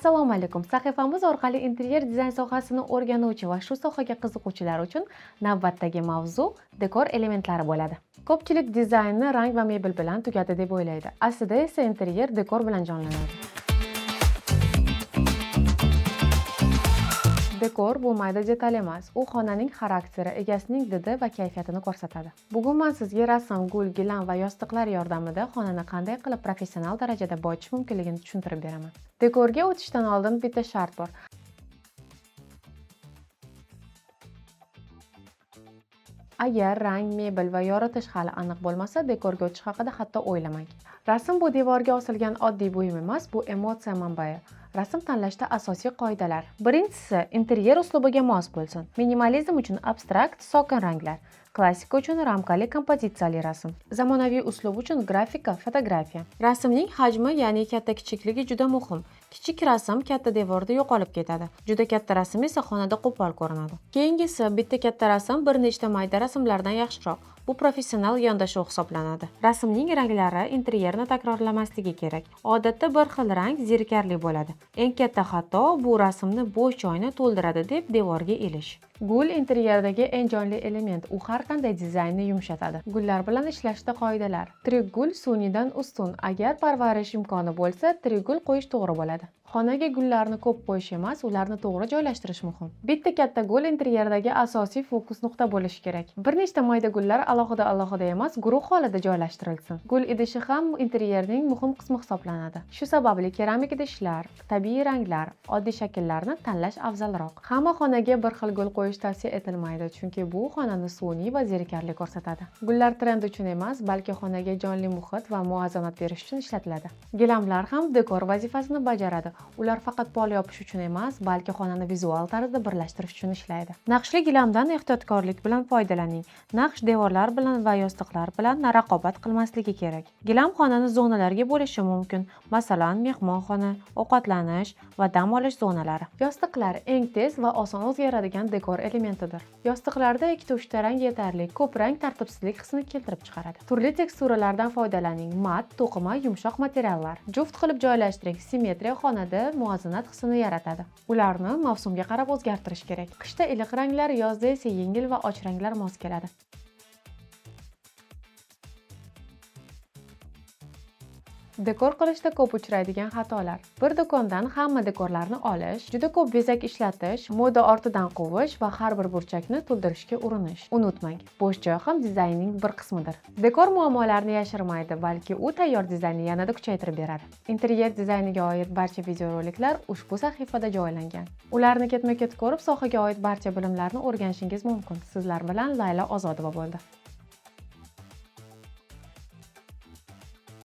Assalomu alaykum. Sahifamiz orqali interyer dizayn sohasini o'rganuvchi va shu sohaga qiziquvchilar uchun navbatdagi mavzu dekor elementlari bo'ladi. Ko'pchilik dizaynni rang va mebel bilan tugadi deb o'ylaydi. Aslida esa interyer dekor bilan jonlanadi. Dekor bu mayda detal emas, u xonaning xarakteri, egasining didi va kayfiyatini ko'rsatadi. Bugun men sizga rasm, gul, gilam va yostiqlar yordamida xonani qanday qilib professional darajada boyitish mumkinligini tushuntirib beraman. Dekorga o'tishdan oldin bitta shart bor. Agar rang, mebel va yoritish hali aniq bo'lmasa, dekorga o'tish haqida hatto o'ylamang. Rasm bu devorga osilgan oddiy buyum emas, bu emotsiya manbai. Rasm tanlashda asosiy qoidalar. Birinchisi, interyer uslubiga mos bo'lsin. Minimalizm uchun abstrakt, sokin ranglar. Klassika uchun ramkali kompozitsiyali rasm. Zamonaviy uslub uchun grafika, fotografiya. Rasmning hajmi, ya'ni katta-kichikligi juda muhim. Kichik rasm katta devorda yo'qolib ketadi. Juda katta rasm esa xonada qo'pol ko'rinadi. Keyingisi, bitta katta rasm bir nechta mayda rasmlardan yaxshiroq. Bu professional yondashuv hisoblanadi. Rasmning ranglari interyerni takrorlamasligi kerak. Odatda bir xil rang zerikarli bo'ladi. Eng katta xato bu rasmni bo'sh joyni to'ldiradi deb devorga ilish. Gul interyerdagi eng jonli element. U har qanday dizaynni yumshatadi. Gullar bilan ishlashda qoidalar. Tirik gul sun'idan ustun. Agar parvarish imkoni bo'lsa, tirik gul qo'yish to'g'ri bo'ladi. Xonaga gullarni ko'p qo'yish emas, ularni to'g'ri joylashtirish muhim. Bitta katta gul interyerdagi asosiy fokus nuqta bo'lishi kerak. Bir nechta mayda gullar alohida-alohida emas, guruh holida joylashtirilsin. Gul idishi ham interyerning muhim qismi hisoblanadi. Shu sababli keramik idishlar, tabiiy ranglar, oddiy shakllarni tanlash afzalroq. Hamma xonaga bir xil gul qo'yish tavsiya etilmaydi, chunki bu xonani sun'iy va zerikarli ko'rsatadi. Gullar trend uchun emas, balki xonaga jonli muhit va muvozanat berish uchun ishlatiladi. Gilamlar ham dekor vazifasini bajaradi. Ular faqat pol yopish uchun emas, balki xonani vizual tarzda birlashtirish uchun ishlaydi. Naqshli gilamdan ehtiyotkorlik bilan foydalaning. Naqsh devorlar bilan va yostiqlar bilan raqobat qilmasligi kerak. Gilam xonani zonalarga bo'lishi mumkin. Masalan, mehmonxona, ovqatlanish va dam olish zonalari. Yostiqlar eng tez va oson o'zgaradigan dekor elementidir. Yostiqlarda 2-3 ta rang yetarli. Ko'p rang tartibsizlik hissini keltirib chiqaradi. Turli teksturalardan foydalaning. Mat, to'qima, yumshoq materiallar. Juft qilib joylashtiring. Simmetriya xonada muvozanat hissini yaratadi. Ularni mavsumga qarab o'zgartirish kerak. Qishda iliq ranglar, yozda esa yengil va och ranglar mos keladi. Dekor qilishda ko'p uchraydigan xatolar. Bir do'kondan hamma dekorlarni olish, juda ko'p bezak ishlatish, moda ortidan quvish va har bir burchakni to'ldirishga urinish. Unutmang, bo'sh joy ham dizaynning bir qismidir. Dekor muammolarni yashirmaydi, balki u tayyor dizaynni yanada kuchaytirib beradi. Interyer dizayniga oid barcha videoroliklar ushbu sahifada joylangan. Ularni ketma-ket ko'rib, sohaga oid barcha bilimlarni o'rganishingiz mumkin. Sizlar bilan Layla Ozodova bo'ldi.